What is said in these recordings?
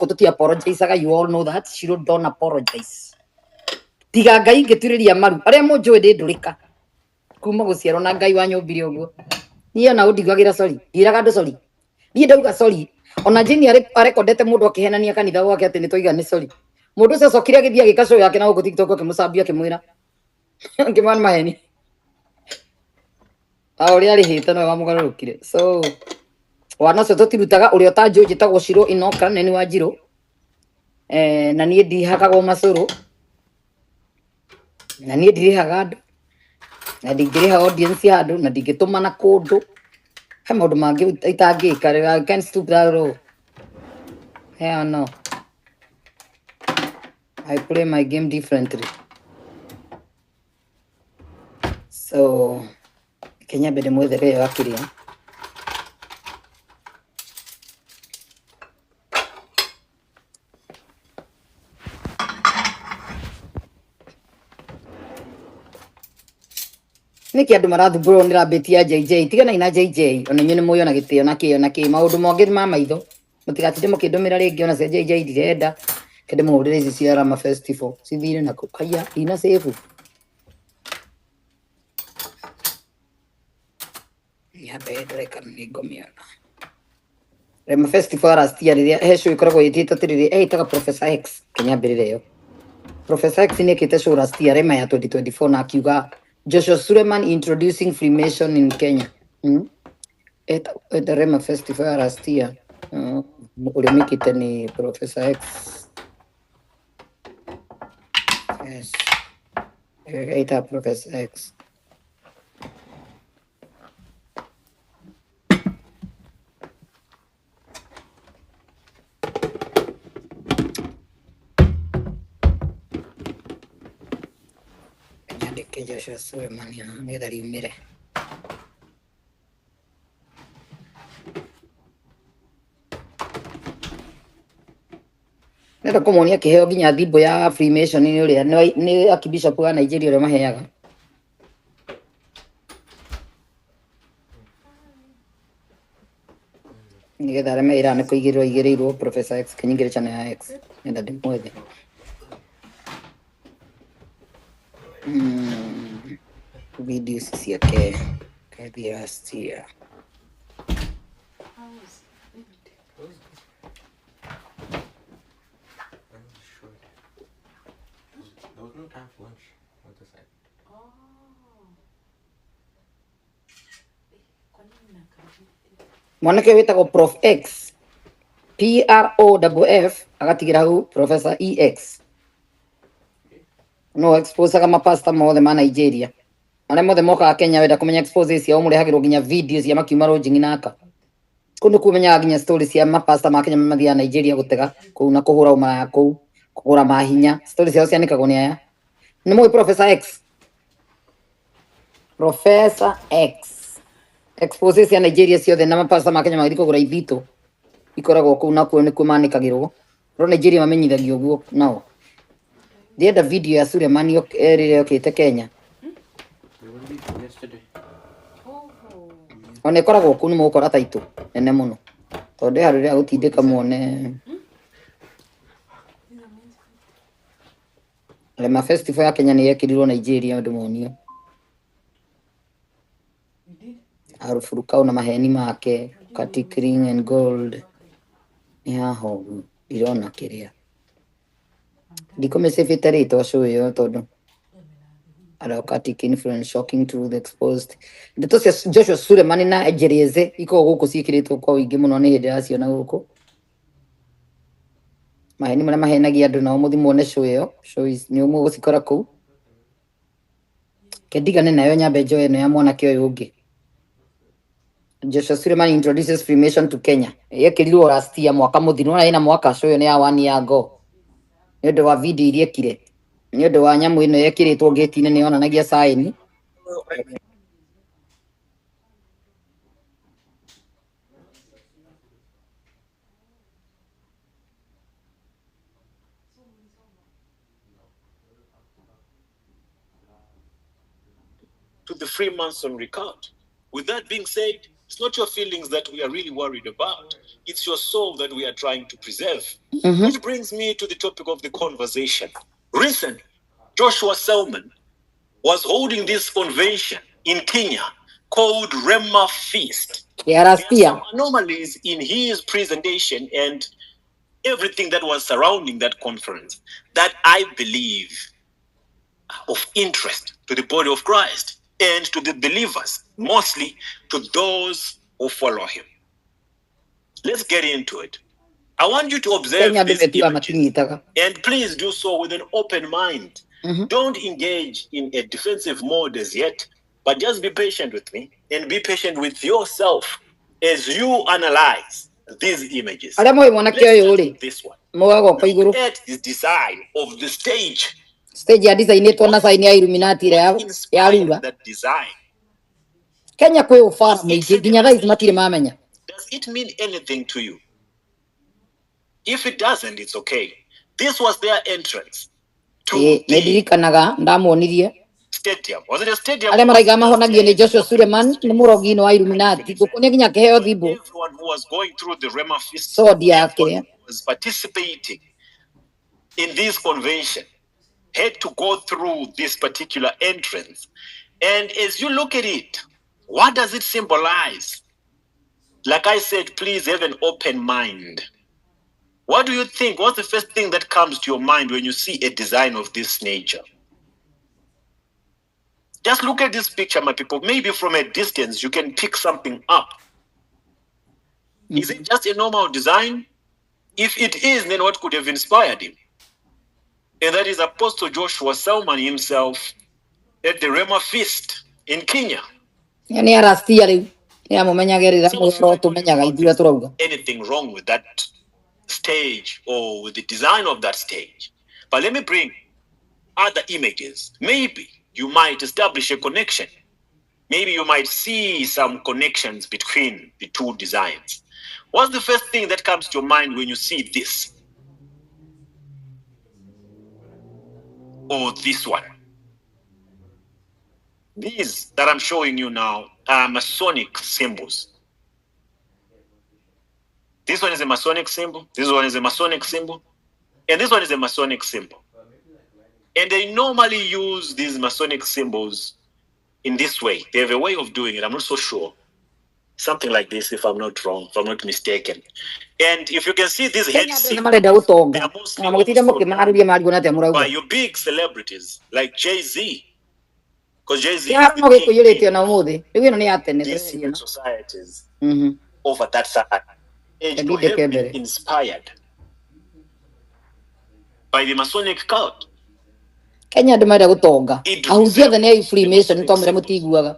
Tũti apologizeaga, you all know that. Shiro don't apologize. Tiga Ngai ngĩturĩria maru arĩa mũnjũĩ ndĩ ndũrĩka kuma gũciarwo na Ngai wanyũmbire ũguo. Niĩ ona ũndigagĩra sorry, ndiĩraga andũ sorry. Niĩ ndauga sorry. Ona Jane arekondete mũndũ akĩhenania kanitha gwake atĩ nĩ twaiga nĩ sorry. Mũndũ ũcio acokire agĩthiĩ agĩka show yake na gũkũ TikTok akĩmũcambia akĩmwĩra akĩmwĩra nĩ maheni. A ũrĩa arĩhĩte nowe wamũgarũrũkire. So wana ũcio tũtirutaga. Ũrĩa ũtanjũĩ njĩtagwo Shiro Inoka nĩ wa Njirũ. Eh, na niĩ ndihakagwo macũrũ na niĩ ndirĩhaga andũ na ndingĩrĩha audience ya andũ na ndingĩtũmana kũndũ. He maũndũ mangĩ itangĩka. I can't stoop that low. Hell no. I play my game differently. So Kenya mbere mwethere ĩyo akĩrĩa. Nĩkĩ andũ marathumbũrwo nĩ rambĩti ya JJ? Tiganai na JJ, ona inyuĩ nĩ mũĩ ona gĩtĩo na kĩo na kĩ maũndũ mangĩ ma maitho. Mũtigatinde mũkĩndũmĩra rĩngĩ ona cia JJ ndirenda. Kende mũhũrĩre ici cia Rama Festival cithire nakũ. Haiya, ndina save. Nyambe ndore kana nĩ ngũmĩona. Rema Festival last year rĩrĩa he show ĩkoragwo ĩtĩtwo atĩrĩrĩ, ĩtaga Professor X. Kĩnyambĩrĩre ĩyo. Professor X nĩ ekĩte show last year Rema ya 2024 na akiuga Joshua Suleiman introducing Freemason in Kenya. Eta Rema Festival ya last year. Ũrĩa mĩkĩte nĩ Professor X. Yes. Ĩtaga Professor X. Nyandĩke Joshua Suleiman haha nĩgetha riumĩre. Nenda kũmonia kĩheo nginya thimbo ya Freemason nĩ ũrĩa nĩ Archbishop wa Nigeria ũrĩa maheaga. Nĩgetha arĩa meĩraga nĩ kũigĩrĩrwo aigĩrĩirwo Professor X kĩnyingĩre channel ya X nenda ndĩmwethe. Videos ciake kathi last year. Short. There was no time for lunch. What to say? Mwanake wĩtagwo Prof X, P R O F F agatigĩra hau Professor E X. No exposaga mapasta mothe ma Nigeria arĩa mothe mokaga Kenya wenda kũmenya expose ciao mũrehagĩrwo nginya video cia makiuma rũnjing'i naka kũu nĩkuo ũmenyaga nginya story cia mapasta ma Kenya mathiaga Nigeria gũtega kũu na kũhũra ũmaraya kũu kũgũra mahinya. Story ciao cianĩkagwo nĩ aya. Nĩ mũĩ Professor X? Professor X expose cia Nigeria ciothe na mapasta ma Kenya magĩthiĩ kũgũra ithitũ ikoragwo kũu nakuo nĩkuo manĩkagĩrwo. No Nigeria mamenyithagio ũguo nao. Ndĩrenda video ya Suleiman rĩrĩa yokĩte Kenya. We went it yesterday. Ona ĩkoragwo kũu nĩ mũgũkora taitũ nene mũno tondũ ndĩ handũ rĩrĩa gũtindĩka muone Rema Festival ya Kenya nĩ yekĩrirwo Nigeria andũ monio Arũburukau na maheni make Katik Ring and Gold nĩ haha ũguo ndirona kĩrĩa ndikũmĩcĩbĩte rĩtwa show ĩyo tondũ Araucatic influence shocking truth exposed. Ndeto cia Joshua Suleiman na Jereze ikoragwo gũkũ ciĩkĩrĩtwo kwa ũingĩ mũno nĩ hĩndĩ ĩraciona gũkũ. Maheni marĩa mahenagia andũ nao mũthi muone show ĩyo. Show is nĩ mũgũcikora kũu. Kendigane nayo nyambe njoe ĩno ya mwanake ũyũ ũngĩ. Joshua Suleiman introduces Freemason to Kenya. Yekĩrirwo last year mwaka mũthiru. Nĩwona ĩna mwaka show ĩyo nĩ ya one year ago. Nĩ ũndũ wa video iria ekire. Nĩ ũndũ wa nyamũ ĩno yekĩrĩtwo gate-inĩ nĩ yonanagia sign. To the Freemasonry cult. With that being said, It's not your feelings that we are really worried about. It's your soul that we are trying to preserve. Which brings me to the topic of the conversation. Recently, Joshua Selman was holding this convention in Kenya called Rhema Feast. Ya There are rastia. some anomalies in his presentation and everything that was surrounding that conference that I believe are of interest to the body of Christ and to the believers, mostly to those who follow him. Let's get into it. I want you to observe Kenya andũ these metuaga images matinyitaga. and please do so with an open mind. Don't engage in a defensive mode as yet, but just be patient with me and be patient with yourself as you analyze these images. Arĩa moĩ mwanake Let's ũyũ start rĩ with this one. moe goko Look igũrũ. at the design of the stage. Stage ya designĩtwo na What, sign ya Illuminati ĩrĩa what ya inspired rura. that design? Kenya kwĩ ũbara Does it mũingĩ nginya thaa ici signify matirĩ mamenya. Does it mean anything to you? If it doesn't, it's okay. This was their entrance to Ĩĩ nĩ the ndirikanaga ndamuonirie. stadium. Was it a stadium Arĩa or was maraiga it just mahonagio nĩ a Joshua Suleiman nĩ mũrogi no wa I Illuminati. believe Ngũkũ nĩ nginya akĩheo But thimũ everyone who was going through the Rhema Feast, sword everyone yake. who was participating in this convention had to go through this particular entrance. And as you look at it, what does it symbolize? Like I said, please have an open mind. What do you think? What's the first thing that comes to your mind when you see a design of this nature? Just look at this picture, my people. Maybe from a distance you can pick something up. Is it just a normal design? If it is, then what could have inspired him? And that is Apostle Joshua Selman himself at the Rhema Feast in Kenya. Ĩyo nĩ arastia rĩu nĩ amũmenyagĩrĩra Some of you mũgĩro might not have tũmenyaga ithuĩ noticed tũrauga. anything wrong with that stage or with the design of that stage. But let me bring other images. Maybe you might establish a connection. Maybe you might see some connections between the two designs. What's the first thing that comes to your mind when you see this or this one? These that I'm showing you now are Masonic symbols. This one is a Masonic symbol. This one is a Masonic symbol. And this one is a Masonic symbol. And they normally use these Masonic symbols in this way. They have a way of doing it. I'm not so sure. Something like this, if I'm not wrong, if I'm not mistaken. And if you can see these head Kenya andũ nĩ symbols, marenda they gũtonga are mostly na mũgĩtinda also mũkĩmaharĩria marigwo na atĩa by mũrauga. your big celebrities like Jay Z. Because Jay Z is Kĩharo the no gĩkũiyũrĩte kingpin ona ũmũthĩ rĩu ĩno nĩ ya tene these tũreria secret ĩno. societies over that side. And to Ndindĩke have been mbere. inspired by the Masonic cult. Kenya andũ marenda gũtonga It ahunjia othe nĩ a resembles the Freemason Masonic twamwĩra symbols. mũtiguaga.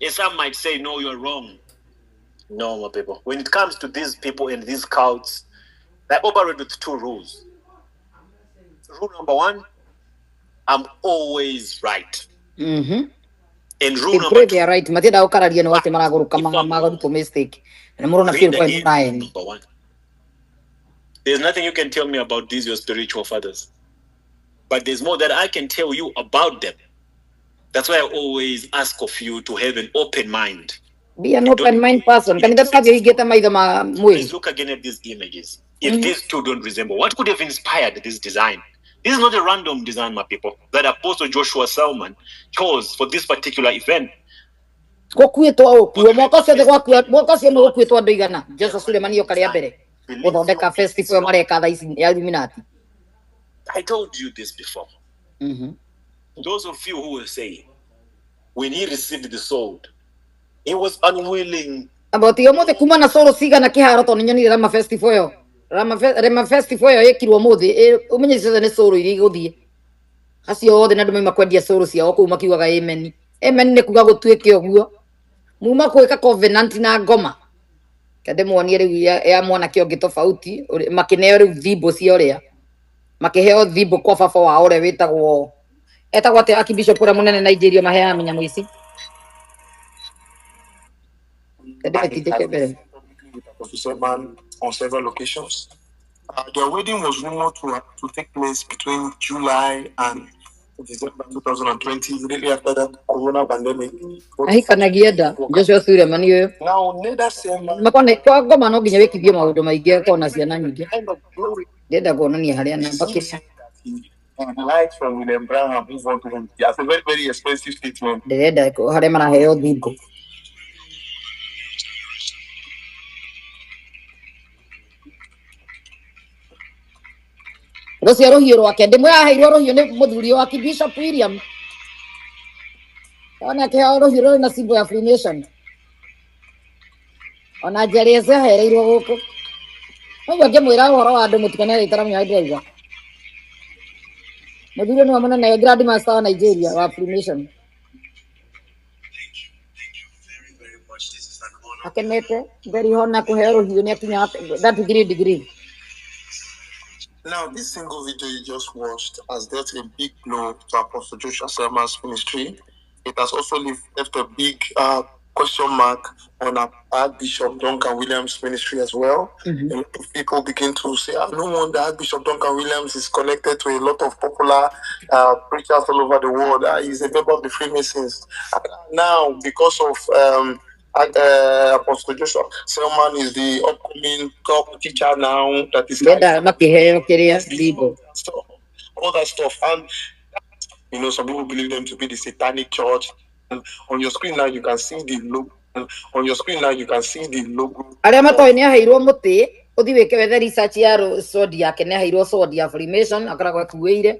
And some might say, no, you're wrong. No, my people. When it comes to these people and these cults, they operate with two rules. Rule number one, I'm always right. And rule They number pray two, they are right matiendaga gũkararia nĩ atĩ maragũrũka if I'm wrong, magarutwo mistake na nĩ mũrona biũ read kwa again na rule eni. number one. There's nothing you can tell me about these your spiritual fathers, but there's more that I can tell you about them. That's why I always ask of you to have an open mind Be an and don't open mind engage person. in a Kanitha defensive tũrathiĩ ũhingĩte mode. maitho ma Let's mwĩrĩ. look again at these images. If these two don't resemble, what could have inspired this design? This is not a random design, my people, that Apostle Joshua Selman chose for this particular event. Gũkuĩtwo For ũkuo the mwaka Rhema ũcio thĩ Feast gwakua mwaka ũcio is nĩ not gũkuĩtwo andũ igana. a Joshua Suleiman random yoka rĩa design. mbere Believe gũthondeka you me, festival it's ĩyo not. mareka thaa ici ya Illuminati. I told you this before. Those of you who were saying, when he received the sword, he was unwilling. Amba tiga ũmũthĩ kuma na coro cigana kĩharo tondũ nĩnyonire Rama festival ĩyo. Rama festival ĩyo ĩkirwo ũmũthĩ ũmenye ciothe nĩ coro iria igũthiĩ. Acio othe na andũ mauma kwendia coro ciao kũu makiugaga amen. Amen nĩ kuga gũtuĩke ũguo. Muma gwĩka covenant na ngoma. Kende muonie rĩu ya mwanake ũngĩ tofauti makĩneo rĩu thimbo cia ũrĩa. Makĩheo thimbo kwa baba wao ũrĩa wĩtagwo etagwo atĩa Archbishop ũrĩa mũnene Nigeria maheaga mĩnyamũ ici. Kende And he metindĩke has been mbere. seen publicly with Apostle Selman on several occasions. Their wedding was rumored to take place between July and December 2020, immediately after that corona pandemic. Ahikanagia nda Joshua Suleiman ũyũ. Now, Neda Selman Makwa nĩ kwa ngoma no nginya wĩkithie maũndũ maingĩ akorwo na ciana nyingĩ. kind of glory Ndĩrenda kuonania harĩa namba kĩrĩa light from William Branham move on to him. That's a very, very expensive statement. Ndĩrenda harĩa maraheo thingo. Rũcio rũhiũ rwake ndĩmwĩra aheirwo rũhiũ nĩ mũthuri wake Bishop William. Ona akĩheo rũhiũ rũrĩ na symbol ya Freemason. Ona Jerry ece ahereirwo gũkũ. Ũguo ngĩmwĩra ũhoro wa andũ mũtikanae itaramenya ndĩrauga. Mũthuri ũyũ nĩwe mũnene Grand Master wa Nigeria wa Freemason. Akenete very hona kũheo rũhiũ nĩ akinya 33 degree. Now, this single video you just watched has dealt a big blow to Apostle Joshua Selman's ministry. It has also left a big question mark on Archbishop Duncan Williams' ministry as well. A lot of people begin to say, "Ah, no wonder Archbishop Duncan Williams is connected to a lot of popular preachers all over the world. He's a member of the Freemasons." Now, because of Apostle Joshua Selman is the upcoming top teacher now that is Ndĩrenda makĩheo kĩrĩa thingo. so all that stuff. And you know, some people believe them to be the satanic church. And on your screen now, you can see the logo. On your screen now, you can see the logo. Arĩa matoĩ nĩ aheirwo mũtĩ ũthiĩ wĩke wethe research ya sword yake nĩ aheirwo sword ya Freemason akoragwo akuĩire.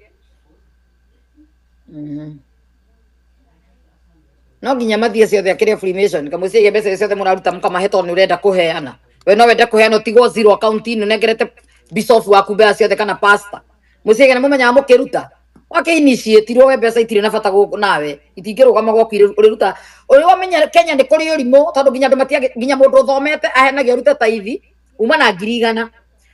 No nginya mathiĩ ciothe akĩrĩa Freemason kamũciagia mbeca ciothe mũraruta mũkamahe tondũ nĩ ũrenda kũheana. We no wende kũheana ũtigwo zero account-inĩ ũnengerete bishop waku mbeca ciothe kana pastor. Mũciagia nĩ mũmenyaga mũkĩruta. Wake initiatirwo we mbeca itirĩ na bata gũkũ nawe itingĩrũgama gwaku ũrĩruta. Ũrĩ wamenya Kenya nĩ kũrĩ ũrimũ tondũ nginya andũ matiagĩ nginya mũndũ ũthomete aheanagia ũrute taithi uma na 100,000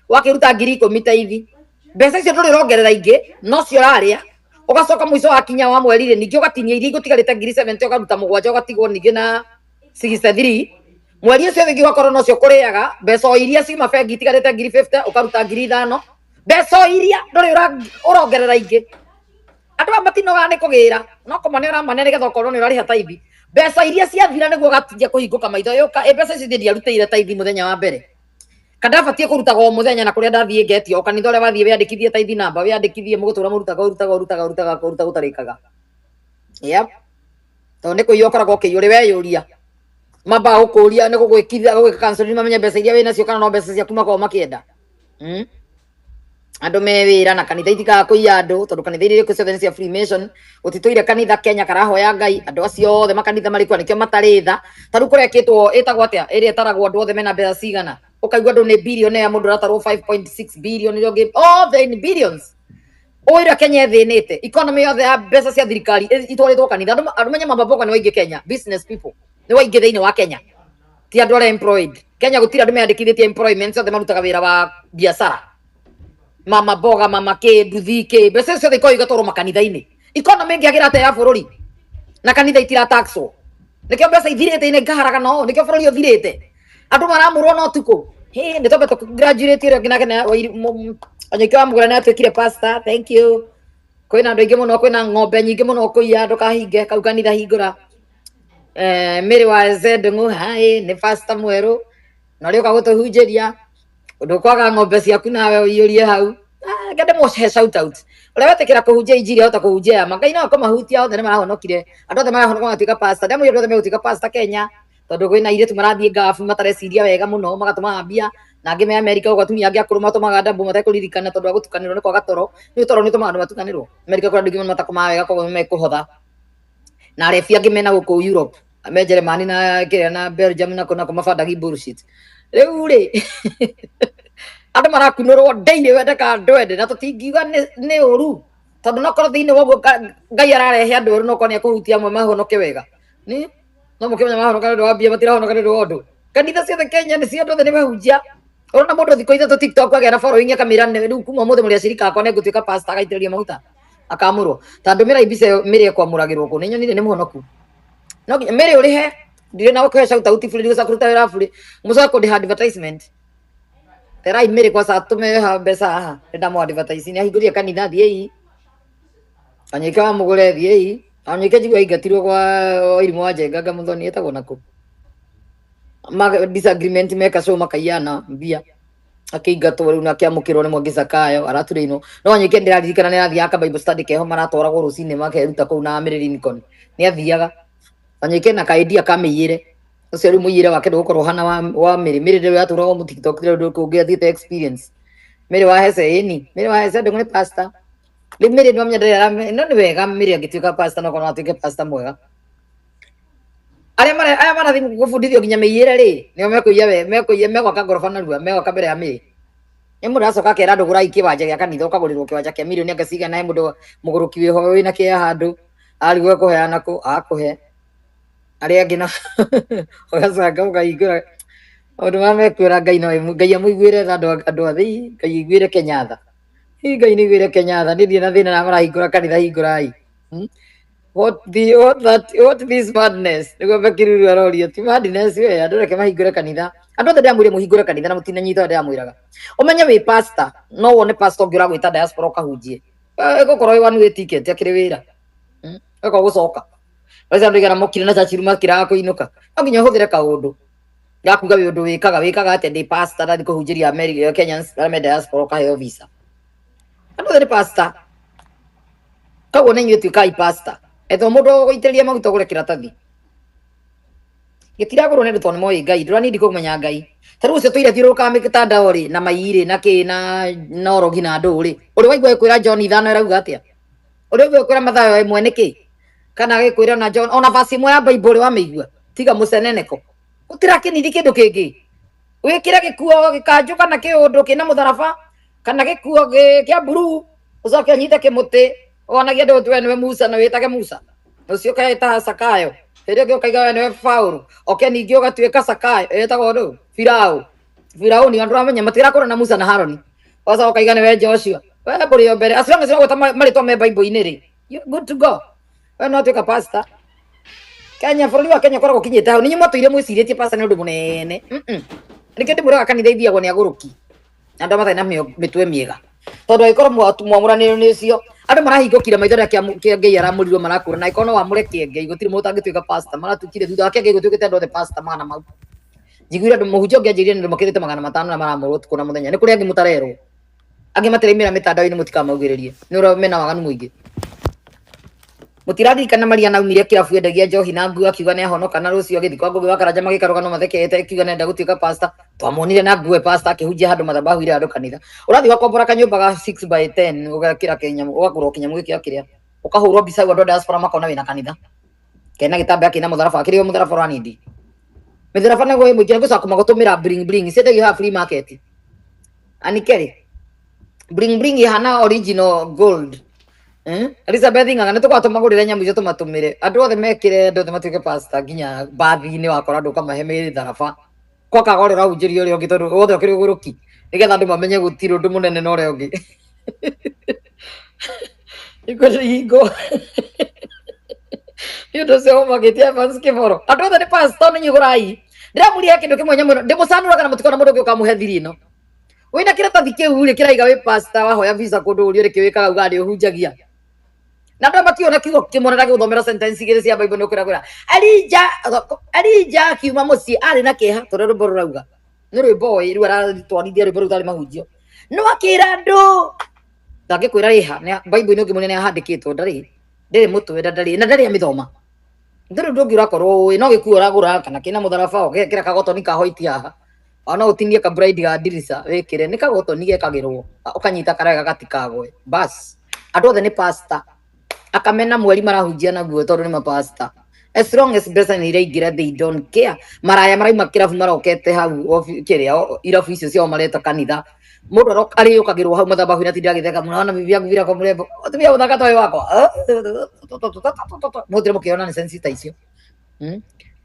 wakĩruta 10,000 taithi mbeca icio ndũrĩ ũrongerera ingĩ no cio ũrarĩa ũgacoka mũico wakinya wa mweri rĩ ningĩ ũgatinia iria igũtigarĩte 70,000 ũkaruta mũgwanja ũgatigwo ningĩ na 63 mweri ũcio ũngĩ ũgakorwo nocio kũrĩaga mbeca o iria ciuma bengi itigarĩte 50,000 ũkaruta 5,000 mbeca o iria ndũrĩ ũrongerera ingĩ andũ aya matinogaga nĩ kũgĩra no kũmane ũramane nĩgetha ũkorwo nĩ ũrarĩha taithi mbeca iria ciathira nĩguo ũgatinja kũhingũka maitho yũka ĩ mbeca icio ndiarutĩire taithi mũthenya wa mbere kana ndabatiĩ kũrutaga o mũthenya na kũrĩa ndathiĩ ngetio o kanitha ũrĩa wathiĩ wĩandĩkithie taithi namba wĩandĩkithie mũgũtũra mũrutaga ũrutaga ũrutaga ũrutaga ũruta gũtarĩkaga. Yep. Tondũ nĩ kũiywo ũkoragwo ũkĩiywo ũrĩ weyũria mambaga gũkũria nĩ gũgwĩkithia gũgwĩka counseling mamenye mbeca iria wĩnacio kana no mbeca ciaku makoragwo makĩenda. Andũ me wĩra na kanitha itikaga kũiya andũ tondũ kanitha iria irĩkuo ciothe nĩ cia Freemason. Gũtitũire kanitha Kenya karahoya Ngai andũ acio othe makanitha marĩ kuo nĩkĩo matarĩ tha. Ta rĩu kũrekĩtwo ĩtagwo atĩa ĩrĩa ĩtaragwo andũ othe mena mbeca cigana ũkaigua andũ nĩ billionaire mũndũ ũratarwo 5.6 billion ũrĩa ũngĩ othe in billions. Ũira Kenya ĩthĩnĩte economy yothe ya mbeca cia thirikari itwarĩtwo kanitha. Andũ menye mama mboga nĩ waingĩ Kenya business people nĩ waingĩ thĩinĩ wa Kenya ti andũ arĩa employed. Kenya gũtirĩ andũ meyandĩkithĩtie employment othe marutaga wĩra wa biacara mama mboga mama kĩ nduthi kĩ mbeca icio ciothe ikoragwo igatwarwo makanitha-inĩ. Economy ĩngĩagĩra atĩa ya bũrũri na kanitha itirataxwo nĩkĩo mbeca ithirĩte inĩ ngaharagana ũũ nĩkĩo bũrũri ũthirĩte andũ maramũrwo na ũtukũ. Hĩ nĩ twambe tũgraduate ũrĩa ũngĩ nake Wanyoike wa Mũgũra nĩ atuĩkire pastor thank you. Kwĩna andũ aingĩ mũno kwĩna ng'ombe nyingĩ mũno kũiya ndũkahinge kau kanitha hingũra. Mary wa Z Ndung'u hi nĩ pastor mwerũ na ũrĩa ũka gũtũhunjĩria ndũkwaga ng'ombe ciaku nawe ũiyũrie hau. Ngende mũhe shout out ũrĩa wetĩkĩra kũhunjia injiri ahota kũhunjia ya ma. Ngai no akũmahutia othe nĩ marahonokire andũ othe marahonoka magatuĩka pastor ndamwĩra andũ othe megũtuĩka pastor Kenya tondũ kwĩna airĩtu marathiĩ ngabu matareciria wega mũno magatũmaga mbia na angĩ me Amerika ũguo atumia angĩ akũrũ matũmaga ndambu matekũririkana tondũ wa gũtukanĩrwo nĩ kwaga toro nĩ toro nĩ ũtũmaga andũ matukanĩrwo. Amerika kũrĩ andũ aingĩ mũno matakomaga wega koguo mekũhotha na arebi angĩ mena gũkũ Europe me Jeremani na kĩrĩa na Belgium na kũ na kũ mabandagi bullshit. Rĩu rĩ andũ marakunũrwo daily wende kana ndwende na tũtingiuga nĩ ũru tondũ no korwo thĩinĩ wa ũguo Ngai ararehe andũ erũ no korwo nĩ ekũhutia amwe mahonoke wega. Nĩ no mũkĩmenya mahonoka nĩ ũndũ wa mbia matirahonoka nĩ ũndũ wa ũndũ. Kanitha ciothe Kenya nĩ cia andũ othe nĩ mahunjia. Ũrona mũndũ thikũ ithatũ TikTok agĩa na following akamĩra nĩ rĩu kuma ũmũthĩ mũrĩ acirika akwa nĩ ngũtuĩka pastor agaitĩrĩria maguta akamũrwo. Ta ndũmĩrai mbica ĩyo Mary ekwamũragĩrwo kũ nĩ nyonire nĩ mũhonoku. No nginya Mary ũrĩhe ndirĩ na gũkũhe shout out bũrĩ ndigũcoka kũruta wĩra bũrĩ mũcoke kũndĩha advertisement. Terai Mary kwanza atũme ha mbeca haha nĩ ndamũ advertise nĩ ahingũrire kanitha thiĩi. Anyike wa mũgũre thiĩi. Anyike njigua aingatirwo kwa Irimũ wa Njenga nga Muthoni etagwo nakũ. Ma disagreement meka show makaiyana mbia. Akĩingatwo rĩu na akĩamũkĩrwo nĩ Mwangi Zakayo araturĩinwo. No Anyike ndĩraririkana nĩ arathiaga ka Bible study keho maratwaragwo rũcinĩ makeruta kũu na Mary Lincoln. Nĩ athiaga. Anyike na kaindia kamĩiyĩre. Ũcio rĩu mũiyĩre wake ndũgũkorwo ũhana wa Mary. Mary rĩu yatũraga mu TikTok rĩu kũngĩ athiĩte experience. Mary wa Hese ĩni. Mary wa Hese ndũng'ũ nĩ pastor. Rĩu Mary nĩwamenya ndarĩ no nĩ wega Mary angĩtuĩka pastor no korwo atuĩke pastor mwega. Arĩa mara aya marathiĩ gũbundithio nginya mĩiyĩre rĩ, nĩo mekũiya we mekũiya megwaka ngoroba narua megwaka mbere ya Mary. Nĩ mũndũ aracoka akera andũ gũrai kĩwanja gĩa kanitha ũkagũrĩrwo kĩwanja kĩa mirioni anga cigana he mũndũ mũgũrũki wĩho wĩna kĩeha handũ arigwo ekũheana kũ akũhe arĩa angĩ na ũgacanga ũkahingũra maũndũ marĩa mekwĩra Ngai no Ngai amũiguĩre tha andũ a thĩ Ngai aiguĩre Kenya tha. Ĩ Ngai nĩ aiguĩre Kenya tha niĩ ndirĩ na thĩna na marahingũra kanitha hingũrai. What the what that what this madness nĩguo Bekiruru aroria ti madness we andũ reke mahingũre kanitha andũ othe ndĩramwĩre mũhingũre kanitha na mũtinanyita ũrĩa ndĩramwĩraga ũmenye wĩ pastor no wone pastor ũngĩ ũragwĩta diaspora ũkahunjie ĩgũkorwo ĩ one way ticket akĩrĩ wĩra. Ĩkorwo gũcoka Wesa andũ igana mokire na Churchill makĩraga kũinũka no nginya ũhũthĩre kaũndũ gakuga wĩ ũndũ wĩkaga wĩkaga atĩa ndĩ pastor ndathiĩ kũhunjĩria America Kenyans arĩa me diaspora ũkaheo visa andũ othe nĩ pastor koguo na inyuĩ tuĩkai pastor ethwo mũndũ ũgũitĩrĩria maguta ũgũre kĩratathi gĩtiragũrwo nĩ andũ tondũ nĩ moĩ Ngai ndũranindi kũmenya Ngai ta rĩu ũcio tũire thiũrũrũkaga mĩtandao rĩ na mai rĩ na kĩ na orogi na ndũ rĩ ũrĩ waigua ĩkwĩra John ithano ĩrauga atĩa ũrĩ waigua ĩkwĩra Mathayo ĩmwe nĩkĩ kana gĩkwĩra na John ona verse ĩmwe ya Bible ũrĩ wamĩigua tiga mũceneneko gũtirakĩnindi kĩndũ kĩngĩ wĩkĩre gĩkuo gĩkanjũ kana kĩũndũ kĩna mũtharaba kana gĩkuo kĩa blue ũcoke ũnyite kĩmũtĩ wonagie andũ we nĩwe Musa na wĩtage Musa ũcio ũkeĩta Sakayo hĩndĩ ĩngĩ ũkaiga we nĩwe Paũlũ oke ningĩ ũgatuĩka Sakayo ĩtagwo ndũ Firaũ Firaũni andũ ramenya matirakũra na Musa na Haroni wacoka ũkaiga nĩwe Joshua we mbũrĩ o mbere as long as ũragweta marĩtwa me Bible-inĩ rĩ you good to go we no atuĩka pastor Kenya bũrũri wa Kenya ũkoragwo ũkinyĩte hau ninyi mwatũire mwĩcirĩtie pastor nĩ ũndũ mũnene. Nĩkĩo ndĩmwĩraga kanitha ithiagwo nĩ agũrũki na andũ matarĩ na mĩtwe mĩega tondũ angĩkorwo mwamũranĩrio nĩ ũcio andũ marahingũkire maitho rĩrĩa Kĩengei aramũrirwo marakũra na angĩkorwo no wamũre Kĩengei gũtirĩ mũndũ ũtangĩtuĩka pastor maratuĩkire thutha wa Kĩengei gũtuĩkĩte andũ othe pastor magana mau njiguire andũ mũhunjia ũngĩ anjĩrire nĩ andũ makĩrĩte 500 na maramũrwo ũtukũ na mũthenya nĩ kũrĩ angĩ mũtarerwo angĩ matiraimĩra mĩtandao-inĩ mũtikamaugĩrĩrie nĩ ũrĩa mena waganu mũingĩ mũtiraririkana Maria naumire kĩrabu endagia njohi na nguo akiuga nĩ ahonoka na rũciũ agĩthiĩ kwa Ngũgĩ wa Karanja magĩkarũgano mathekete akiuga nenda gũtuĩka pastor twamuonire na nguo pastor akĩhunjia handũ mathabahu-inĩ handũ kanitha ũrathiĩ ũgakombora kanyũmba ga 6 by 10 ũgekĩra kĩnyamũ ũgagũra kĩnyamũ gĩkĩ kĩrĩa ũkahũrwo mbica hau andũ a diaspora makona wĩna kanitha kena gĩtambaya kĩna mũtharaba kĩrĩa mũtharaba ũranindi mĩtharaba naguo ĩ mũingĩ nĩgũcoka kũmagũtũmĩra bling bling ciendagio haha free market anikeri bling bling ihana original gold. Elizabeth Ng'ang'a nĩ tũkoragwo tũmagũrĩre nyamũ icio tũmatũmĩre andũ othe mekĩre andũ othe matuĩke pastor nginya bathi-inĩ wakora andũ ũkamahe mĩtharaba kwa kaga ũrĩa ũrahunjĩria ũrĩa ũngĩ tondũ wothe ũkĩrĩ ũgũrũki nĩgetha andũ mamenye gũtirĩ ũndũ mũnene na ũrĩa ũngĩ hingo nĩ hingo nĩ ũndũ ũcio ũmakĩtie Evans Kĩboro andũ othe nĩ pastor nĩ nyugũrai ndĩramũria kĩndũ kĩmwe nyamũ ĩno ndĩmũcanũraga na mũtikona mũndũ ũngĩ ũkamũhe thiri ĩno wĩna kĩratathi kĩu rĩ kĩraiga wĩ pastor wahoya visa kũndũ ũrio rĩkĩ wĩkaga ugaga nĩ ũhunjagia na andũ makiona kiugo kĩmwe na ndagĩgũthomera sentence igĩrĩ cia Bible nĩ ũkwĩra kwĩra Elija Elija akiuma mũciĩ arĩ na kĩeha tondũ rwĩmbo rũrauga nĩ rwĩmbo ĩ rĩu aratwarithia rwĩmbo rũu tarĩ mahunjio no akĩra andũ ndangĩkwĩra ĩha Bible-inĩ ũngĩmuonia nĩ ahandĩkĩtwo ndarĩ ndĩrĩ mũtwe na ndarĩ na ndarĩ amĩthoma ndũrĩ ũndũ ũngĩ ũrakorwo ũĩ no gĩkuo ũragũra kana kĩna mũtharaba ũgekĩra kagotoni ka white haha ona ũtinie ka bride ga ndirica wĩkĩre nĩ kagotoni gekagĩrwo ũkanyita karega gatikagwe bas andũ othe nĩ pastor akamena mweri marahunjia naguo tondũ nĩ mapasta as long as mbeca nĩ iraingĩra they don't care maraya marauma kĩrabu marokete hau kĩrĩa irabu icio ciao mareta kanitha mũndũ arĩũkagĩrwo hau mathabahu-inĩ atinda agĩtheka mũno ona bibi yangu bila kwa mrembo mũtumia mũthaka ta ũyũ wakwa mũtire mũkĩona nĩ sense ta icio.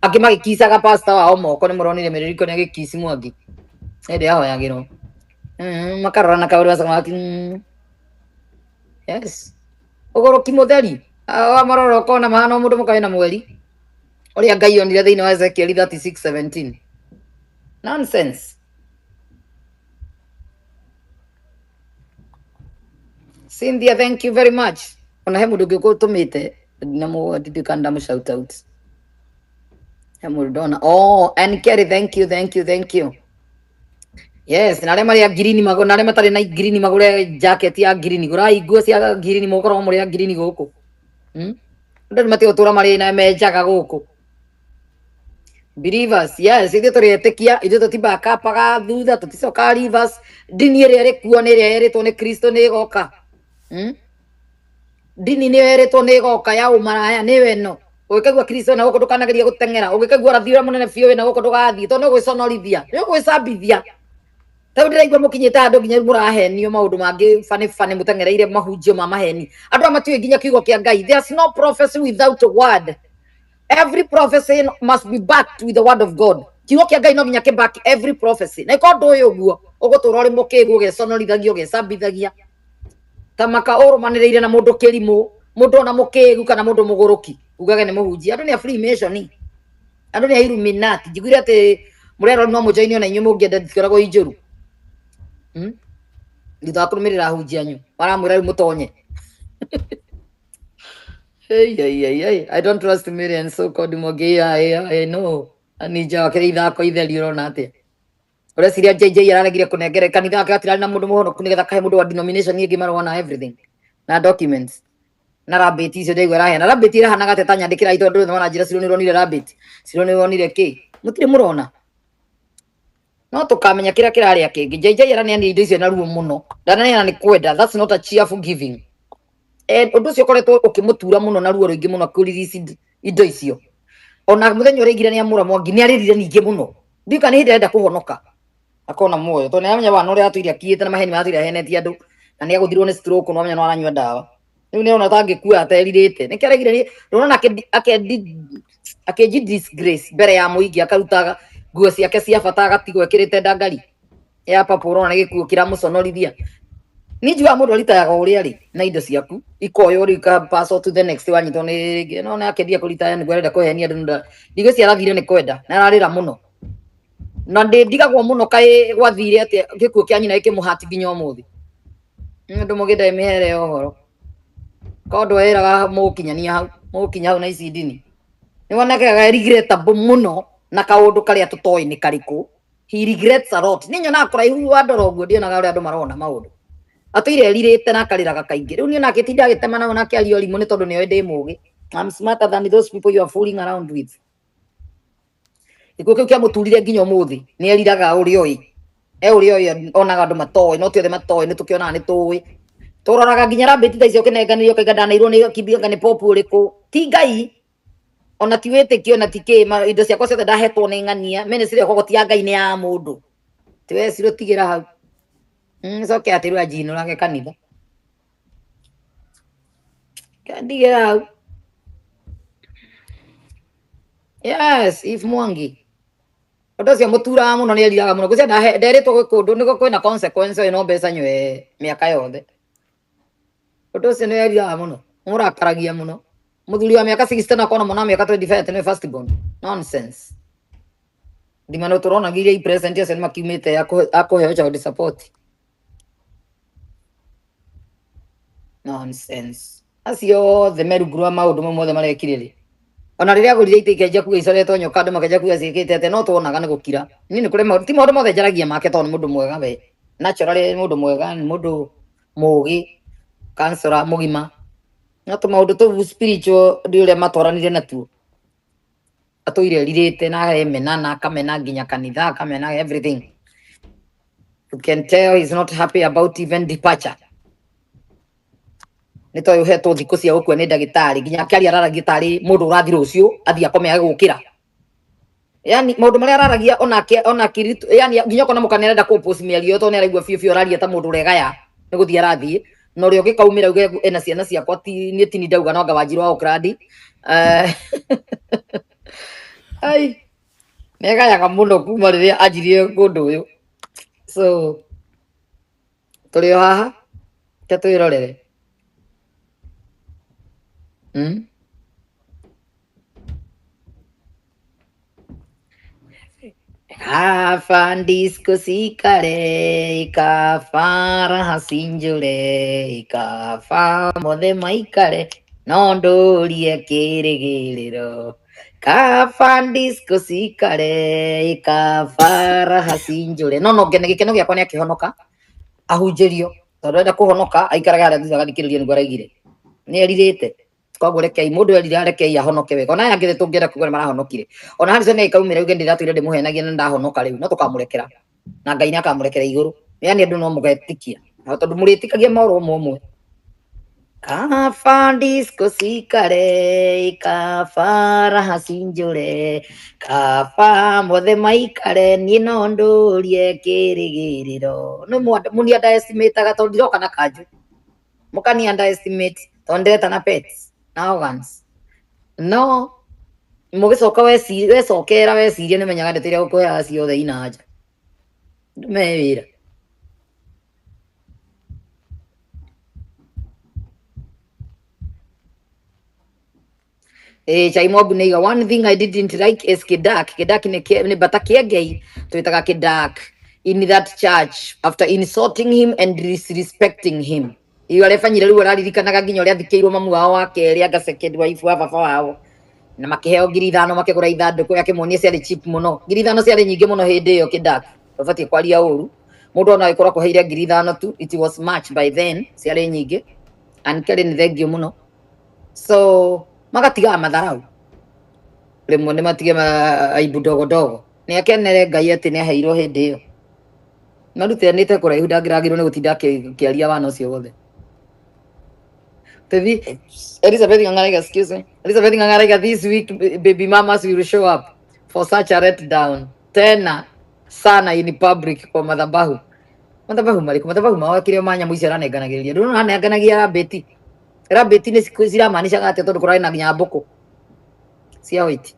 Angĩ magĩkicaga pastor wao moko nĩ mũronire mĩrĩriko nĩ agĩkici mwangi hĩndĩ yahoyagĩrwo makarora na kaũndũ gacoka maki yes ũgũrũki mũtheri wa marora ũkona mahana mũndũ mũka wĩna mweri ũrĩa Ngai onire thĩinĩ wa Ezekiel 36:17 nonsense. Cynthia, thank you very much. Ona he mũndũ ũngĩ ũgũtũmĩte na ndindikana ndamũ shout out. He mũndũ ndona. Oh, and Kerry, thank you, thank you, thank you. Yes, na arĩa marĩ a ngirini magũre, na arĩa matarĩ na ngirini magũre jacket ya ngirini, gũrai nguo cia ngirini mũkorwo mũrĩ a ngirini gũkũ. Andũ nĩ matige gũtũra marĩ na menjaga gũkũ. Believers, yes, ithuĩ tũrĩ etĩkia, ithuĩ tũtibakapaga thutha, tũticokaga reverse. Ndini ĩrĩa ĩrĩ kuo nĩ ĩrĩa yerĩtwo nĩ Kristo nĩ ĩgoka. Ndini nĩyo yerĩtwo nĩ ĩgoka ya ũmaraya nĩyo ĩno. Ũngĩkaigua Kristo na gũkũ ndũkanagerie gũteng'era, ũngĩkaigua ũrathi ũrĩa mũnene biũ wĩna gũkũ ndũgathiĩ, tondũ nĩ ũgwĩconorithia, nĩ ũgwĩcambithia. Ta rĩu ndĩraigua mũkinyĩte handũ nginya rĩu mũrahenio maũndũ mangĩ bani bani, mũteng'ereire mahunjio ma maheni. Andũ aya matiũĩ nginya kiugo kĩa Ngai. There's no prophecy without a word. Every prophecy must be backed with the word of God. Kiugo kĩa Ngai no nginya kĩ back every prophecy. Na ĩkorwo ndũĩ ũguo, ũgũtũra ũrĩ mũkĩgu, ũgeconorithagia, ũgecambithagia. Ta maka ũrũmanĩrĩire na mũndũ kĩrimũ, mũndũ ona mũkĩgu kana mũndũ mũgũrũki, ugage nĩ mũhunjia. Andũ nĩ a Freemason, andũ nĩ a Illuminati. Njiguire atĩ mũrerwo no mũjoini ona inyuĩ mũngĩenda nditikoragwo i njũru. Thutha wa kũrũmĩrĩra ahunjia anyu, maramwĩra rĩu mũtonye. Hey, hey, hey, hey. I don't trust Miriam so called Mwangi. I know. Ninja wake ithako itheri ũrona atĩa? Ũreciria JJ araregire kũnengere kanitha wake gatirarĩ na mũndũ mũhonoku nĩgetha kahe mũndũ wa denomination ĩngĩ marũa na everything na documents na rabeti icio ndaigua ĩraheana rabeti ĩrahanaga atĩa ta nyandĩkĩra tondũ andũ maranjĩra Ciro nĩũronire rabeti Ciro nĩwonire kĩ mũtirĩ mũrona no tũkamenya kĩrĩa kĩrarĩa kĩngĩ. JJ araneanire indo icio na ruo mũno, ndananeana nĩ kwenda. That's not a cheerful giving. Ũndũ ũcio ũkoretwo ũkĩmũtura mũno na ruo rũingĩ mũno kũ release indo icio. Ona mũthenya ũrĩa aigire nĩ amũra Mwangi nĩ arĩrire ningĩ mũno, ndiũĩ kana nĩ hĩndĩ arenda kũhonoka akona muoyo, tondũ nĩaramenya wana ũrĩa atũire akiĩte na maheni marĩa atũire ahenetie andũ, na nĩ agũthirwo nĩ stroke, no amenya no aranyua ndawa rĩu nĩarona ta angĩkua aterirĩte. Nĩkĩo aregire ndũrona akĩnji disgrace mbere ya mũingĩ, akaruta nguo ciake cia bata agatigwo ekĩrĩte ndangari ya papo. Ũrona nĩ gĩkuũ kĩramũconorithia. Niĩ njugaga mũndũ aritayaga ũrĩa rĩ na indo ciaku ikoywo rĩu ika pass on to the next wanyitwo nĩ rĩngĩ. No nĩ akĩendia kũritaya nĩguo arenda kũhenia andũ, ndigwĩciria arathire nĩ kwenda na ararĩra mũno na ndĩndigagwo mũno kaĩ gwathire atĩa gĩkuũ kĩa nyina gĩkĩmũhati nginya ũmũthĩ. Andũ mũgĩnda mĩhere ya ũhoro korwo ndweraga mũgũkinyania hau mũgũkinya hau na ici ndini nĩ wonekaga regrettable mũno na kaũndũ karĩa tũtoĩ nĩ karĩkũ. He regrets a lot. Nĩ nyonaga kũraihu wa ndora ũguo ndionaga ũrĩa andũ marona maũndũ, atũire erirĩte na akarĩraga kaingĩ. Rĩu niĩ nake tinda agĩtema nao nake aria ũrimũ nĩ tondũ nĩoĩ ndĩ mũgĩ. I'm smarter than those people you are fooling around with. Gĩkuũ kĩu kĩamũturire nginya ũmũthĩ nĩ eriraga ũrĩa oĩ, e ũrĩa oĩ onaga andũ matoĩ, no ti othe matoĩ, nĩ tũkĩonaga nĩ tũĩ tũroraga nginya rabeti ta icio ũkĩnenganĩrio ũkaiga ndaneirwo nĩ kimbia nĩ popu ũrĩkũ, ti Ngai ona ti wĩtĩkio na ti kĩ indo ciakwa ciothe ndahetwo nĩ ng'ania ministry yakwa ti ya Ngai nĩ ya mũndũ ti we Ciro tigĩra hau. Coke atĩrwo anjinũrage kanitha ndigĩra hau. Yes, if Mwangi ũndũ ũcio mũturaga mũno nĩ eriraga mũno gwĩcia nderĩtwo gwĩ kũndũ nĩguo kwĩna consequence ĩno mbeca nywe mĩaka yothe. Ũndũ ũcio nĩ eriraga mũno, mũrakaragia mũno mũthuri wa mĩaka 60 na kona mwana wa mĩaka 25 nĩwe first born. Nonsense. Ndimano tũrona iria i present acio nĩ makiumĩte akũheo child support. Nonsense. Acio othe me rungu rwa maũndũ mau mothe marekire rĩ, ona rĩrĩa agũrire itĩ ikĩanjia kuga icoretwo nyoka, andũ makĩanjia kuga ciĩkĩte atĩa, no tuonaga nĩ gũkira. Niĩ nĩ kũrĩ maũndũ, ti maũndũ mothe njaragia make tondũ nĩ mũndũ mwega we naturally, nĩ mũndũ mwega, nĩ mũndũ mũgĩ, counselor mũgima, no tũmaũndũ tũu spiritual ndi ũrĩa matwaranire natuo atũire erirĩte na emena na akamena nginya kanitha akamena everything. You can tell he's not happy about even departure. Nĩ toĩ ũhetwo thikũ cia gũkua nĩ ndagĩtarĩ, nginya akĩaria araragia tarĩ mũndũ ũrathiĩ rũciũ athiĩ akome age gũkĩra. Yani maũndũ marĩa araragia onake ona yani nginya okona mũka nĩarenda kũ post mĩario ĩyo tondũ nĩaraigua biũ biũ araria ta mũndũ ũregaya nĩ gũthiĩ arathiĩ, na ũrĩa ũngĩkaumĩra uge ena ciana ciakwa ti niĩ tini ndauga no anga Wanjiru wa Oakland. Ai nĩegayaga mũno kuma rĩrĩa anjirie ũndũ ũyũ, so tũrĩ o haha te twĩrorere. Kaba disco cikare, kaba raha cinjũre, kaba mothe maikare, no ndũrie kĩrĩgĩrĩro. Kaba disco cikare, kaba raha cinjũre. No no ngene gĩkeno gĩakwa nĩ akĩhonoka, ahunjĩrio. Tondũ enda kũhonoka, aikaraga harĩa thutha agathikĩrĩria nĩguo araigire. Nĩ erirĩte. Koguo rekei mũndũ erira rekei ahonoke wega. Ona aya angĩ tũngĩenda kuga nĩ marahonokire. Ona Harrison nĩ akaumĩra uge ndĩratũire ndĩmũhenagia na ndahonoka rĩu, no tũkamũrekera. Na Ngai nĩ akamũrekera igũrũ. Yani andũ no mũgetĩkia. Na tondũ mũrĩtĩkagia maũndũ ũmwe ũmwe. Kaba disco cikare, kaba raha cinjũre, kaba mothe maikare, niĩ no ndũrie kĩrĩgĩrĩro. No mũni underestimate-aga tondũ ndiroka na kanjũ. Mũkani underestimate tondũ ndĩreta na pets na organs. No mũgĩcoka wecokera weciria nĩ ũmenyaga ndeto iria gũkũheaga ciothe ina anja. Ndũme wĩra. Eh, Chai Mob nĩiga one thing I didn't like is Kidak. Kidak nĩ nĩ bata kĩengei twĩtaga Kidak in that church after insulting him and disrespecting him. Iyo arebanyire rĩu araririkanaga nginya ũrĩa athikĩirwo mamu wao wa kerĩ anga second wife wa baba wao na makĩheo 5,000 makĩgũra ithandũkũ akĩmonia ciarĩ cheap mũno. 5,000 ciarĩ nyingĩ mũno hĩndĩ ĩyo Kidak. Ndũbatiĩ kwaria ũru. Mũndũ ona agĩkorwo akũheire 5,000 tu, it was much by then, ciarĩ nyingĩ. And Kelly nĩ thengiũ mũno. So magatigaga matharau rĩmwe nĩ matige aibu ndogo ndogo. Nĩ akenere Ngai atĩ nĩ aheirwo hĩndĩ ĩyo. Marutanĩte kũraihu ndangĩragĩrwo nĩ gũtinda akĩaria wana ũcio wothe. Tevi Elizabeth Ng'ang'a, excuse me. Elizabeth Ng'ang'a, this week baby mamas will show up for such a letdown. Tena sana in public kwa madhabahu. Madhabahu marĩkũ? Madhabahu mao kĩrĩa ma nyamũ icio aranenganagĩrĩria. Ndũrona anenganagia rabĩti. Rabĩti nĩ ciramaanishaga atĩa tondũ kũrarĩ na nginya mbũkũ cia white.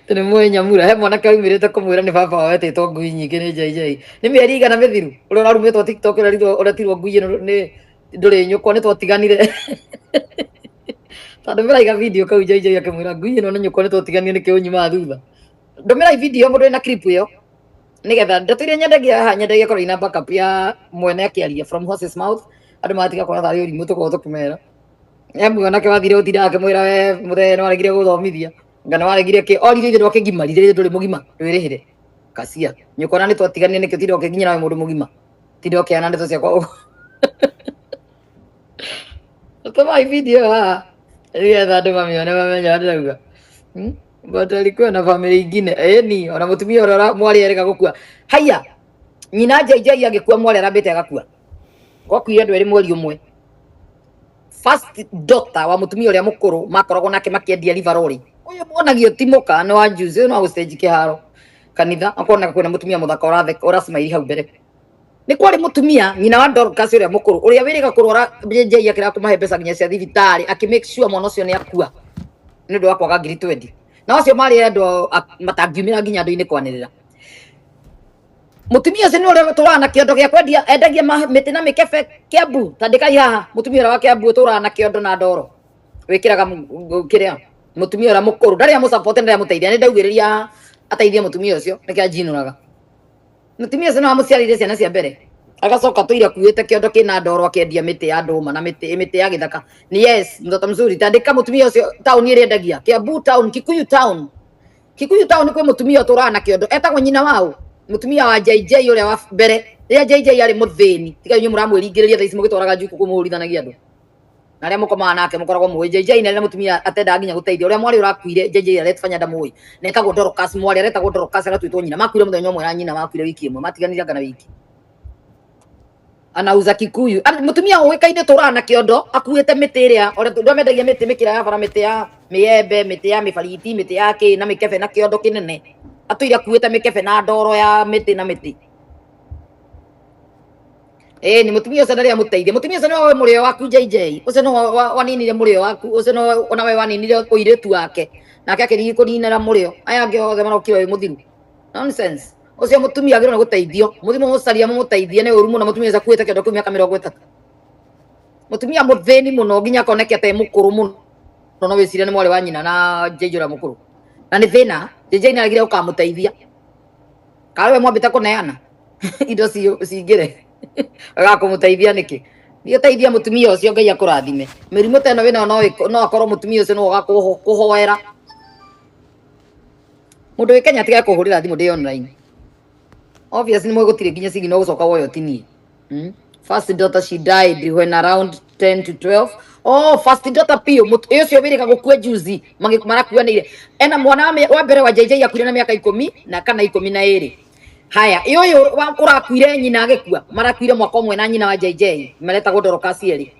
Tondũ mũĩ nyamura he mwanake aumĩrĩte kũmwĩra nĩ baba wao etĩtwo ngui nyingĩ nĩ JJ. Nĩ mĩeri igana mĩthiru ũrĩa ũrarumĩtwo TikTok ũretirwo ngui ĩno nĩ ndũrĩ nyũkwa nĩ twatiganire. Tondũ ndũmĩrai video kau JJ akĩmwĩra ngui ĩno nĩ nyũkwa nĩ twatiganire nĩkĩo ũnyumaga thutha. Ndũmĩrai video mũndũ wĩna clip ĩyo nĩgetha ndeto iria nyendagia haha nyendagia korwo ina backup ya mwene akĩaria from horse's mouth andũ magatiga kuona tarĩ ũrimũ tũkoragwo tũkĩmera. He mwanake wathire gũtinda akĩmwĩra we mũthee nĩ waregire gũthomithia nga nĩ waregire kĩ orire ithe ndwakĩgimarire ithe ndũrĩ mũgima ndwĩrĩhĩre kacia nyũkwa na nĩ twatiganire nĩkĩo tinda ũkĩnginyĩra we mũndũ mũgima tinda ũkĩana ndeto ciakwa ũguo. Tũmai video haha nĩgetha andũ mamĩone mamenye ũrĩa ndĩrauga. But alikuwa na family ingine ĩni ona mũtumia ũrĩa mwarĩ erĩga gũkua haya nyina JJ agĩkua mwarĩ arambĩte agakua gwakuire andũ erĩ mweri ũmwe. First daughter wa mũtumia ũrĩa mũkũrũ makoragwo nake makĩendia Liveroli ũyũ muonagio ti mũka nĩ wa juice ũyũ no gũstage kĩharo kanitha akoneka kwĩna mũtumia mũthaka ũratheka ũracmairi hau mbere. Nĩ kwarĩ mũtumia nyina wa Dorcas ũrĩa mũkũrũ ũrĩa wĩrĩga kũrwara JJ akĩrega kũmahe mbeca nginya cia thibitarĩ akĩ make sure mwana ũcio nĩ akua nĩ ũndũ wa kwaga 20,000. Na acio marĩ andũ matangiumĩra nginya andũ-inĩ kwanĩrĩra. Mũtumia ũcio nĩ ũrĩa ũtũraga na kĩondo gĩa kwendia endagia mĩtĩ na mĩkebe Kiambu tandĩkai haha mũtumia ũrĩa wa Kiambu ũtũraga na kĩondo na ndoro wĩkĩraga kĩrĩa mũtumia ũrĩa mũkũrũ ndarĩ amũsupport ndarĩ amũteithia nĩ ndaugĩrĩria ateithie mũtumia ũcio nĩkĩo anjinũraga. Mũtumia ũcio nĩ wamũciarĩire ciana cia mbere agacoka tũire akuĩte kĩondo kĩna ndoro akĩendia mĩtĩ ya ndũma na mĩtĩ ya gĩthaka. Ni yes mtoto mzuri tandĩka mũtumia ũcio taũni ĩrĩa endagia Kiambu town Kikuyu town. Kikuyu town kwĩ mũtumia ũtũraga na kĩondo etagwo nyina wao mũtumia wa JJ ũrĩa wa mbere rĩrĩa JJ arĩ mũthĩni tiga inyuĩ mũramwĩringĩrĩria thaa ici mũgĩtwaraga njuku kũmũhũrithanagia andũ na arĩa mũkomaga nake mũkoragwo mũĩ JJ nĩ arĩ mũtumia atendaga nginya gũteithia ũrĩa mwarĩ ũrakuire JJ aretbanya ndamũĩ na etagwo Dorcas mwarĩ aretagwo Dorcas aratuĩtwo nyina makuire mũthenya ũmwe na nyina makuire wiki ĩmwe matiganire anga na wiki anauza Kikuyu mũtumia ũĩkaine tũraga na kĩondo akuĩte mĩtĩ ĩrĩa ũrĩa andũ mendagia mĩtĩ mĩkĩra ya bara mĩtĩ ya mĩembe mĩtĩ ya mĩbariti mĩtĩ ya kĩ na mĩkebe na kĩondo kĩnene atũire akuĩte mĩkebe na ndoro ya mĩtĩ na mĩtĩ. Ĩĩ ni mũtumia ũcio ndarĩ amũteithia mũtumia ũcio nĩwe mũrĩo waku JJ ũcio nĩwe waninire mũrĩo waku ũcio nĩwe ona we waninire ũirĩtu wake nake akĩrigi kũninĩra mũrĩo aya angĩ othe marokire wĩ mũthiru nonsense. Ũcio mũtumia agĩrĩirwo nĩ gũteithio mũthiĩ mũmũcarie mũmũteithie nĩ ũru mũno mũtumia ũcio akuĩte kĩondo kĩu mĩaka 30 mũtumia mũthĩni mũno nginya akoneke ta e mũkũrũ mũno no wĩcirie nĩ mwarĩ wa nyina na JJ ũrĩa mũkũrũ. Na nĩ thĩna JJ nĩ aregire gũkamũteithia. Karĩ we mwambĩte kũneana indo cingĩre agakũmũteithia nĩkĩ? Thiĩ ũteithie mũtumia ũcio, Ngai akũrathime. Mĩrimũ ta ĩno wĩnayo no akorwo mũtumia ũcio no ũgakũhoera. Mũndũ wĩ Kenya atige kũhũrĩra thimũ ndĩ online. Obviously nĩ gũtirĩ nginya signal gũcoka woyo tinie. First daughter, she died when around 10 to 12. Oh, first daughter piũ ũcio wĩrĩga gũkua juzi marakuanĩire. Ena mwana wa mbere wa JJ akuire na mĩaka 10 na kana 12. Haya, ũyũ ũrakuire nyina agĩkua, marakuire mwaka ũmwe na nyina wa JJ, maretagwo Dorcas erĩ.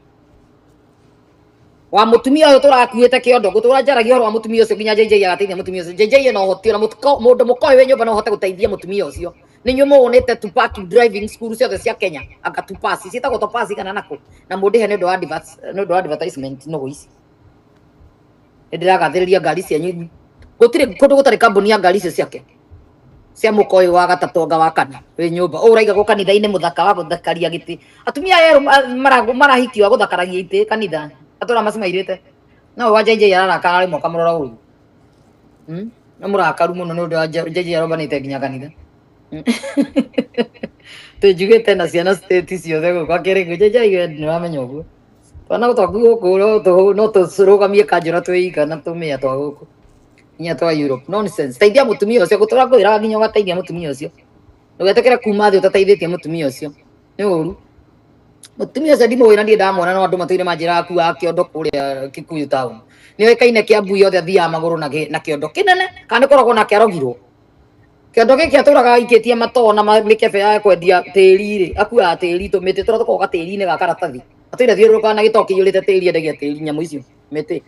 Wa mũtumia ũyũ tũrakuĩte kĩondo, ngũtũra njaragia ũhoro wa mũtumia ũcio nginya JJ agateithia mũtumia ũcio. JJ ena ũhoti ona mũndũ mũkoĩ wĩ nyũmba no ahote gũteithia mũtumia ũcio. Nĩ inyuĩ mũwonĩte Tupac driving school ciothe cia Kenya, anga Tupac ciĩtagwo Topaz kana nakũ, na mũndĩhe nĩ ũndũ wa adverts, nĩ ũndũ wa advertisement nũgũ ici. Nĩ ndĩragathĩrĩria ngari cianyu. Gũtirĩ kũndũ gũtarĩ kambuni ya ngari icio ciake cia mũka ũyũ wa gatatũ anga wa kana wĩ nyũmba ũũ ũraigagwo kanitha-inĩ mũthaka wa gũthakaria gĩtĩ. Atumia aya erũ marahikio a gũthakaragia itĩ kanitha atũra macimairĩte. No wa JJ ararakara rĩmwe akamũrora ũru. Nĩ mũrakaru mũno nĩ ũndũ wa JJ arombanĩte nginya kanitha. Tũnjugĩte na ciana state ciothe gũkũ akĩrĩ JJ nĩ wamenya ũguo. Twana twaku gũkũ no tũrũgamie kanjũra twĩ na tũmĩa twa gũkũ nginya twa Europe. Nonsense. Teithia mũtumia ũcio, gũtũra ngwĩraga nginya ũgateithia mũtumia ũcio. Ndũgetĩkĩre kuma thĩ ũtateithĩtie mũtumia ũcio. Nĩ ũru. Mũtumia ũcio ndimũĩ na ndirĩ ndamwona, no andũ matũire manjĩraga akuaga kĩondo kũrĩa Kikuyu town. Nĩ oĩkaine Kiambu yothe athiaga magũrũ na kĩondo kĩnene, kana nĩ kũrogwo nake arogirwo. Kĩondo gĩkĩ atũraga aikĩtie matoo na mĩkebe ya kwendia tĩri rĩ, akuaga tĩri tũmĩtĩ tũrĩa tũkoragwo gatĩri-inĩ ga karatathi. Atũire thiũrũrũkaga na gĩtoo kĩiyũrĩte tĩri endagia tĩri nyamũ icio mĩtĩ.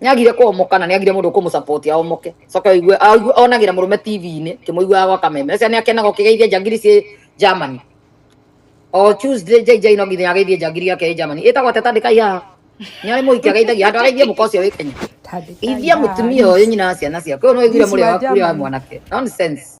Nĩagire kũomoka na nĩagire mũndũ ũkũmũsupport aomoke. Coka aigue onagĩra mũrũme TV-inĩ kĩmũiguaga gwa kameme. Ũcio nĩakenaga ũkĩgeithia njangiri ciĩ Germany. O Tuesday JJ no nginya ageithie njangiri yake ĩ Germany. Ĩtagwo atĩa? Tandĩkai haha. Nĩ arĩ mũhiki ageithagia handũ ageithie mũka ũcio wĩ Kenya. Geithia mũtumia ũyũ nyina wa ciana ciaku. Ũyũ no ũiguire mũrĩo waku ũrĩa wa mwanake. Nonsense.